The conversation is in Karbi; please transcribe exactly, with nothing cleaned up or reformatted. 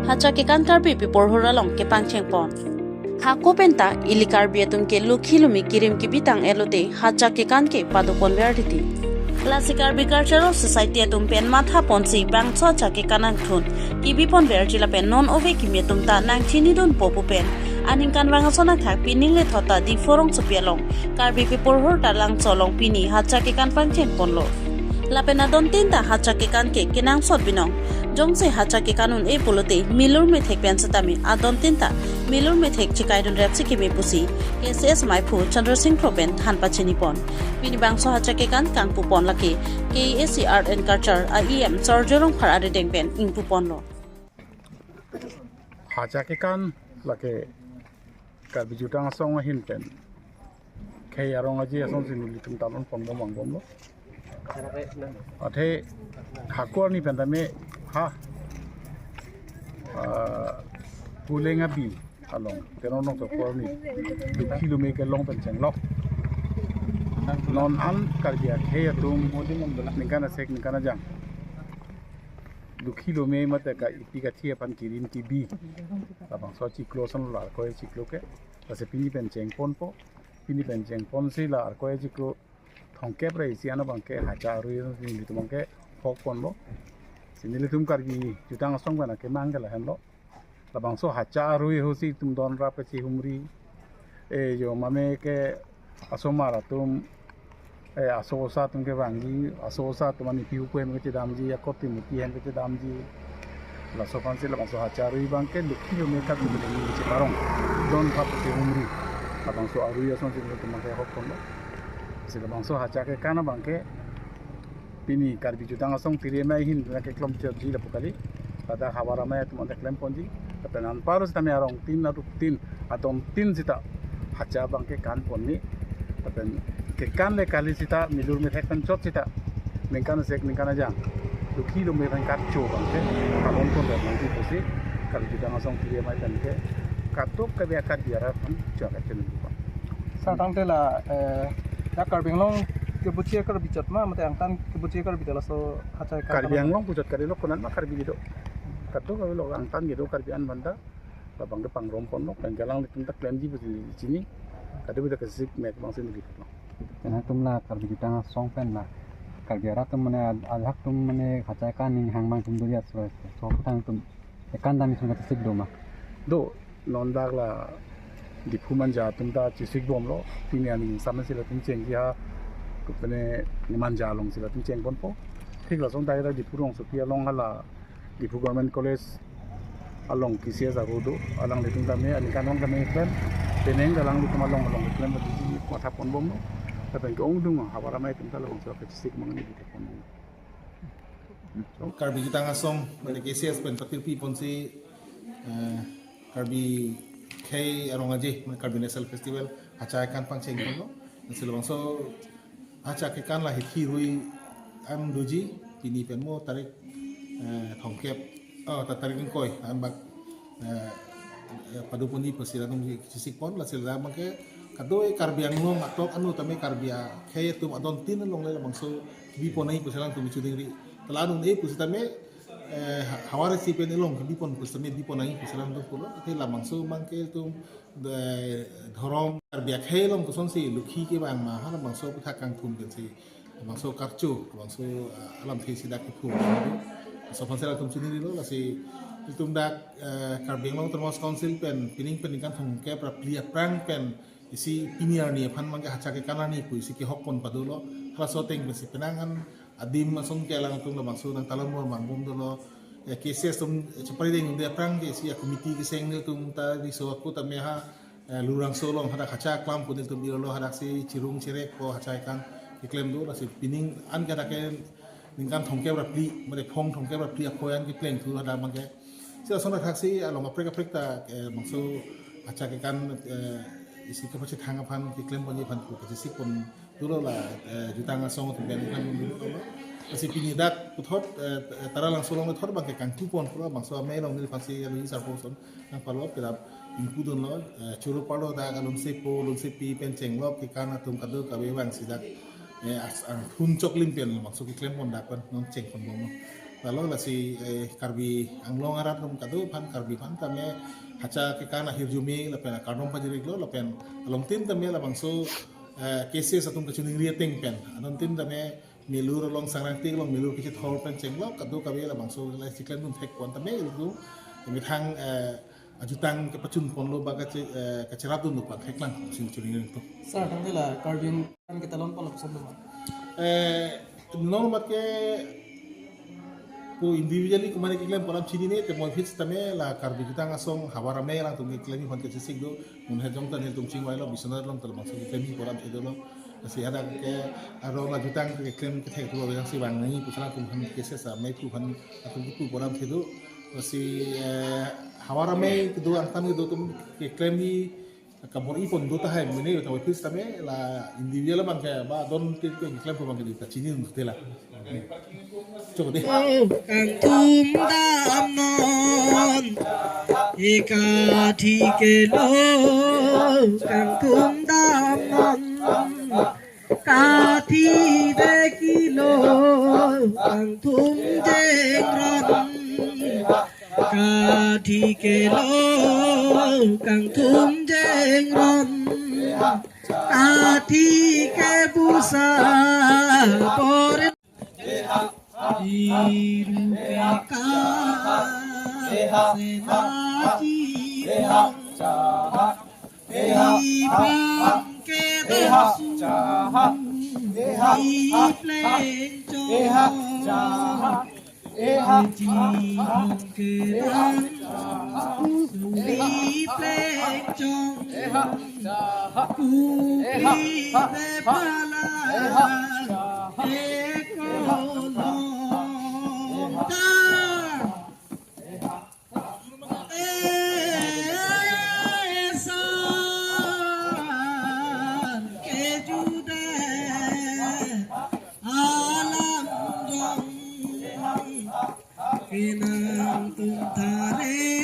Hacha kekan Karbi People's Hall along kepangcheng pon. Hako penta ili Karbi atum ke lokhi lomi kirim kibitang elote hacha kekan ke padopon ver titi. Lasi Karbi Cultural Society atum pen matha ponsi bangso hacha kekan angthun kibi pon verji lapen non ove kimi atum ta nangchinidun po pu pen aningkanvang ason athak pining le thota Diphu rongsopi along Karbi People's Hall Taralangso along pini hacha kekan pangcheng ponlo. Lapen adon tin ta hacha kekan ke kenangsot binong. Jongsi hacha kekan un-e pulote milur methek pen setame adon tin ta milur methek chekaidun rep si keme pusi K C S maiphu Chandra Singh Kro pen than pachini pon. Pini bangso hacha kekan kangpu pon lake K A A C Art and Culture a E M Sorjo Rongphar arideng pen ingpu ponlo. Hacha kekan lake Karbi Jutang Asong ahin pen khei arong aje asonsi nelitum talon ponbom vangbomlo. Athe hako arni pen tame ha ah, Kuleng abi along Teron Nongso Korni lokhi lome kelong pen chenglok. Non an Karbi akhei atum ningkan asek ningkan ajang lokhi lome mate ka ipi kathi aphan kirim kibi labangso chiklo ason lo, arko chiklo ke. Lasi pini pen cheng ponpo, pini pen cheng ponsi la arko chiklo thomkep ra isi ano abangke hacha arui nelitum abangke hok ponlo. Si nelitum Karbi Jutang Asong pen akemang ke lahenlo. Labangso hacha arui ahutsi itum don rap kachihumri. E jo mame ke asomar atum, e aso osa atum kevangji, aso osa atum ani pihu kuhem kachedamji, akot timi pihem kachedamji. Laso aphansi labangso hacha arui abangke lokhi lome kak ni bideng ni cheparong don rap kachihumri. Labangso arui asonsi nelitum abangke hok ponlo. Si labangso hacha kekan abangke pini Karbi Jutang Asong tiri amei ahin pen keklom chotji lapu kali. Ladak havar amei atum anta klem ponji. Lapen anpar setame arong tin, aduk tin, adon tin seta hacha abangke kan ponji. Lapen kekan le kali seta milur methek pen chot seta ningkan asek ningkan ajang lokhi lome pen karcho abangke kalon pon pen nangji pusi Karbi Jutang Asong tiri amei pen ke kadokave Karbi arat pen chot action pon. Sar tangte la eh, ya Karbi Anglong kebuchia Karbi chot ma mate angtan kebuchia Karbi ta laso hacha kekan. Karbi Anglong puchot kali lo, konat ma Karbi kedo. Kadokave lo angtan kedo Karbi an banda. Labang ke pangrum ponlo, pen ke alanglitum ta klemji pusi chini. Kadokave ta kesik mek bangsi neli pulo. Pen atum la Karbi Jutang Asong pen la Karbi arat atum mane ajahak atum mane hacha kekan ning hang bang atum doria so so tang atum kekan dam isun kachesik do ma? Do, non dak la Diphu Manja atum ta chesik bomlo. Pini aning samsi latum chengji ha, kupene Manja alongsi latum cheng ponpo. Thik lason dak dak Diphu rongsopi along hala Diphu Government College along K C S aru do, alanglitum tame aningkanvang tame klem, penang alanglitum along along klem bagi matha ponbomlo. Lapen ke-ongdung havar amei atum ta labangso kachesik mangni bite ponbomlo. Karbi Jutang Asong mane K C S pen patirpi ponsi eh, Karbi khei arong aje mane Karbi National Festival hacha kekan pangcheng ponlo. Nasi labangso hacha kekan la hithi rui am doji pini pen mo tarik eh, thomkep, oh ta tarik ingkoi ambak eh, eh, padu ponji pusi latum chesik pon. Lasi la abangke kadokave Karbi Anglong atok anu tame Karbi akhei atum adon tin along le labangso bi pon nangji pusi latum chudingri. Tala anung e pusi tame eh, ha- havar isi pen elong kebi pon pusi tame bi pon nangji pusi latum pulo. Athe labangso abangke atum de- dhorom Karbi akhei along kosonsi lokhi kevang ma ha labangso aputhak kangthum pensi labangso karcho, labangso ah, alamthe si dak kephu. Laso aphansi latum chiningrilo, lasi itum dak eh, Karbi Anglong Autonomous Council pen pining pen ningkan thomkep ra phli aphrang pen isi pini arni aphan abangke hacha kekan arni pu isi kehok pon padolo. Halaso ateng pensi penang an adim ason ke alangtum labangso nang talon bor mangbom dolo. Eh, K C S atum chepari deng unde aphrang ke isi a committee keseng atum ta riso ako tame ha eh, Lurangso along hadak hacha klam pu nelitum irolo, hadaksi chirung chirek po hacha kekan keklem do. Lasi pining an ke hadak ke ningkan thomkep ra phli mane phong thomkep ra phli akhoi an kepleng thu hadak abangke. Si lason athaksi along kaprek kaprek ta eh, bangso hacha kekan eh, isi kepachethang aphan keklem ponji aphan pu kachesik pon dolo la eh, Jutang Asong atum pen keklem pon dolo. Lasi pini dak puthot eh, Taralangso along puthot abangke kangtu pon pulo, bangso amei along neliphansi alo isar po son nang palo kedap ingpu dunlo, eh, choro parlo dak alun sepo, alun sepi pen chenglok kekan atum kadokave vangsi dak eh, as- angthun choklim pen labangso keklem pon dak pen non cheng ponbomlo. Lalo lasi, eh, Karbi Anglong arat atum kadokave aphan, Karbi aphan tame hacha kekan ahirjume lapen akardom pajir-iklo lapen alongtin tame labangso, eh, cases atum kachiningri ateng pen, anuttin tame melur along sangrang tik along melur kachethor pen chenglok kadokave labangso lasi klemdun thek pon tame ilitum methang, eh, ajutang kepachun ponlo ba kache-, eh, kacherapdunlo pu theklong si chiningri atum. Sir, tangte la Karbi Anglong ketalon palok som lo ma? Eh, non mat ke pu individually kumani keklem pu alam chinine, te mo phit tame la Karbi Jutang Asong Havar Amei alangtum keklem aphan kachesik do, mun hejong ta nelitum chingvailo, Biswanath along ta labangso keklem pu alam si dolo. Lasi hadak ke arong la jutang keklem kethek tu abang si bang nai pu sala atum aphan cases amei pu aphan atum kipu pu alam si do. Lasi, eh, Havar Amei kedo angtan kedo atum keklem kabor-i pon do tahai mene ta office tame la individual abang ke ba don ke ke keklem pu abang ke ta chinidun te la. Chok de. Kangthum damnon, ekathi kelo, kangthum damnon, kathi dekilo, kangthum jengron, kathi kelo, kangthum jengron, kathi kebusa bor iru keka sena chipong ipang kedasu ipleng chong. Eha. Eha. Eha. Eha. Eha. Alam dong kenang tum thare.